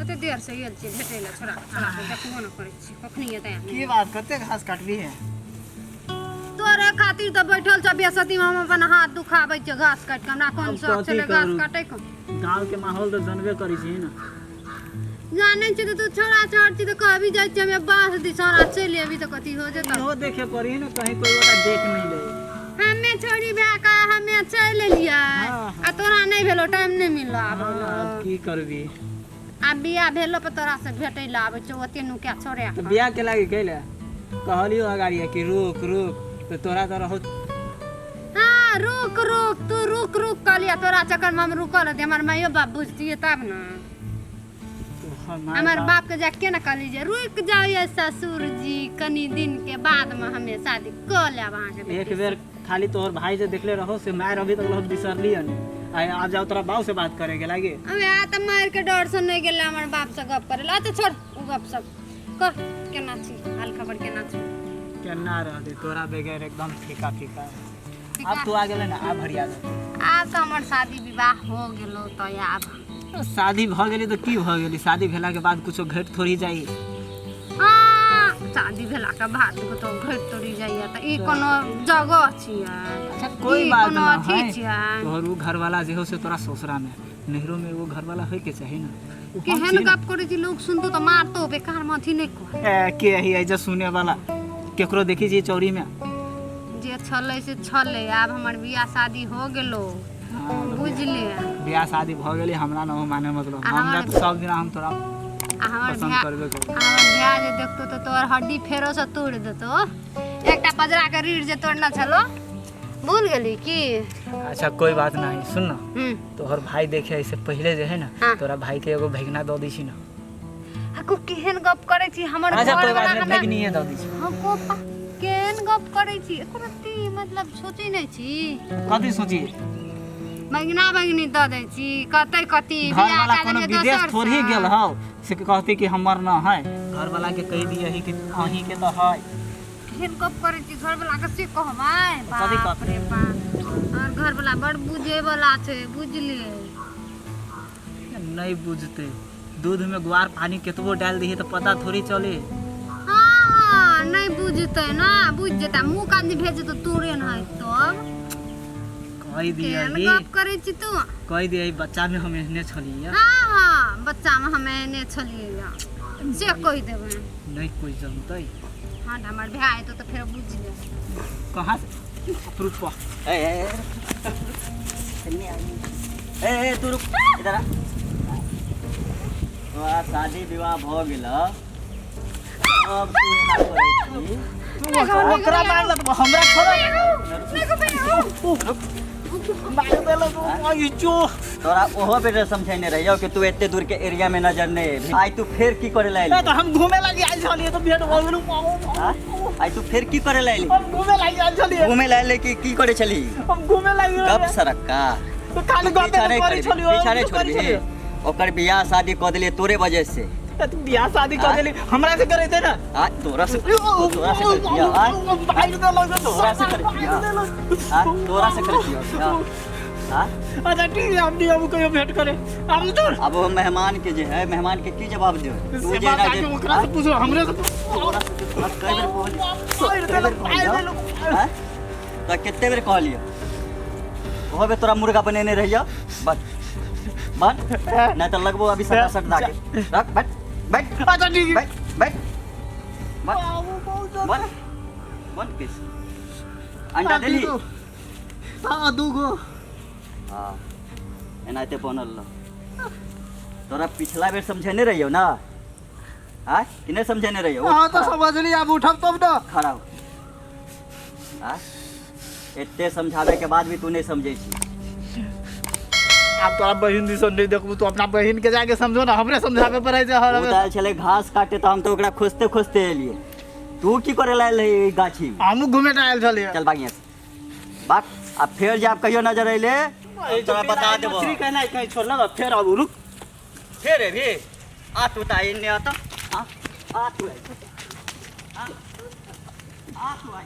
ओते देर से गेल छियै भेटै लए छोड़ा छोड़ा के देखबो न करै छियै कखनी एतै की बात कते घास काटबी है तोरे खातिर तऽ बैठल छ बेसती में हम अपन हाथ दुखाबै छियै घास काटि के हमरा कोन आब शौक कथी छलै घास करू? काटै के गाँव के माहौल तऽ जानबे करै छी ने जानै छी तऽ तू छोड़ा छोड़ छी तऽ कहबी जाइ छियै हमे बाँस दिस छोड़ा चलि अबी तऽ कथी हो जेतौ इहो देखे पड़ी ने कहीं कोई गोटा देख नहीं ले हमे छोड़ी भए के हमे चलि एलियै हाँ, आ तोरा नहि भेलो टाइम नहि मिललो आबै हाँ, लए आब की करबी आ बियाह भेलो पर तोरा से भेटै लए आबै छौ ओते नुका छोड़े तऽ बियाह के लागी कैले कहलियो अगाड़ी कि रुक रुक तऽ तोरा तऽ रहो हाँ रुक रुक तू रुक रुक कहलियै तोरा चक्कर में हम रुकल रहती हमर माइयो बाप बुझतियै तब ने हमर बाप के जा के ना कहली जे रुक जाओ ये ससुर जी कनी दिन के बाद में हमें शादी क लेब अहाँ के एक बेर खाली तोहर भाई जे देखले रहो से मार अभी तक लोग बिसरली हन आ आब जाओ तोरा बाप से बात करे के लागे अबे आ त मार के डर से नहीं गेलै हमर बाप से गप करे ला अच्छा छोड़ उ गप सब कह केना छी हाल खबर केना छी केना रहते तोरा बगैर एकदम फीका फीका अब तू आ गेले ना आब हरिया जेतै। आब तऽ हमर शादी विवाह हो गेलो तऽ आब शादी भऽ गेली तऽ की भऽ गेली शादी भेलाके बाद कुछो घटि थोड़ी जाइ हाँ शादी भेला के बाद कतौ घटि तोड़ी जाइए तऽ ई कोनो जगह छियै अच्छा कोई ई बात कोनो ना अथी है छियै तोहर उ घरवाला जे हो से तोरा ससुरा में नैहरो में एगो घरवाला होय के चाही ना उ हम केहन छी ना। गप करै छी लोग सुनतो तऽ मारतो बेकार में अथी नहि कर ए, के ही ऐजा सुने वाला केकरो देखी छी चौरी में जे छलै से छलै आब हमर बियाह शादी हो गेलो हाँ, तऽ बुझलियै बियाह शादी भऽ गेलै हमरा न हो माने मतलब आ हमरा हमर तऽ सब दिना हम तोरा आ हमर पसन्द भाय करबे करब आ हमर भाय जे देखतो तऽ तोहर हड्डी फेरो से तोड़ि देतो एकटा पजरा के रीढ़ जे तोड़ने छलो भूल गेली की अच्छा कोई बात नहीं सुन ना तोहर भाई देखे ऐसे पहले जे है ना हाँ। तोरा भाई के एगो भगना दऽ दै छी ना आ को केहन गप करै छी हमर अच्छा घर कोई वाला बात नहीं हमरा भगनीये दऽ दै छी हम को केहन गप करै छी एको रत्ती मतलब सोचै नहि छी कथी सोची भगिना भगिनी दऽ दै छी कतै कथी घर बियाह वाला कए कोनो देलियै विदेश दोसर थोड़ी सँ। गेल हौ से कहते कि हमर न है घर वाला के कहि दियही कि अहीं के तऽ है केहन गप करै छी घर वाला के से कहबै कथी बाप कहबै? रे बाप और घर वाला बड़ बुझे वाला छै बुझलियै नहीं बुझते दूध में ग्वार पानी केतबो डाल दिही तऽ पता थोड़ी चले हाँ नहीं बुझतै ना बुझ जेतै मुँह कान जे भेज जेतौ तोरे न है तब कहि केहन दियही गप करै छी तू कहि दियही बच्चा में हम एहने छलियै हाँ हाँ बच्चा में हम एहने छलियै से कहि देबै नहीं कोई जानतै हाँ तऽ हमर भाय एतौ तऽ फेर बुझि लेबै कहाँ से रुक पा ए ए ए ए तू रुक इधर आ तोरा शादी विवाह भऽ गेल अब तू एना करै छी ओकरा मारलक हमरा छोड़ मार देलक ओ चो तोरा ओहो बेर समझेने रहियो कि तू एते दूर के एरिया में नजर नहीं एबही आइ तू फेर की करे ला ए एली तऽ हम घूमे लागी आयल छलियै तऽ भेंट भऽ गेलौ आँ? आइ तू फेर की करे ला एली हम घूमे लागी आयल छलियै घूमे ला एले कि की करे छली हम घूमे लागी गप सरक्का तऽ खाली गपे पीछा तऽ नहीं करै करबी छलियै पीछा नहीं हम करै छोड़बी छलियै ओकर बियाह शादी कऽ देलियै तोरे वजह से तऽ तू बियाह शादी कऽ आँ? देली हमरा से करेते ना आ तोरा से तोरा से कर बियाह आ भाग देलक तोरा से करे बियाह आ तोरा से करे बियाह आ अच्छा ठीक है हम नहीं अब कहियो भेंट करे हम छोड़ अब वो मेहमान के जे है मेहमान के की जवाब देबै तू से जे बात ना आके जे ओकरा से पूछो हमरे से तोरा से तोरा कई बेर कहलियै मारि कई बेर देलक मारि कहलियौ देलक आँय? तोरा कते बेर कहलियौ ओहो बेर तोरा मुर्गा बनेने रहियौ बस बस नहीं तो लगबो अभी सटा सट दाके रख बैठ बैठ अच्छा ठीक है बैठ बैठ बैठ बन बन किस अंडा देली हाँ दूगो हाँ एनाहिते बनल रह तोरा पिछला बेर समझेने रहियौ ना आँय कि नहीं समझेने रहियौ हाँ तो समझली अब उठब तब ना खड़ा हो आँय एते समझावे के बाद भी तू नहीं समझे छी आब तोरा बहिन दिसन नहीं देखबू तू अपना बहिन के जाके समझो ना हमरे समझावे पड़ै छै हर ओ तऽ आयल छलै घास काटे तऽ हम तऽ ओकरा खोजते खोजते एलियै तू की करे ला आयल रही गाछी में हमहूँ घूमे ला आयल छलियै चल भाग यहाँ से भाग आ फेर जाब कहियो नजर अयले हम तोरा बता देबो मछली कहना कहीं छोड़ना फेर आबू रुक फेर एबी आ तू तऽ एने आता आ आ तू आ आ तू आ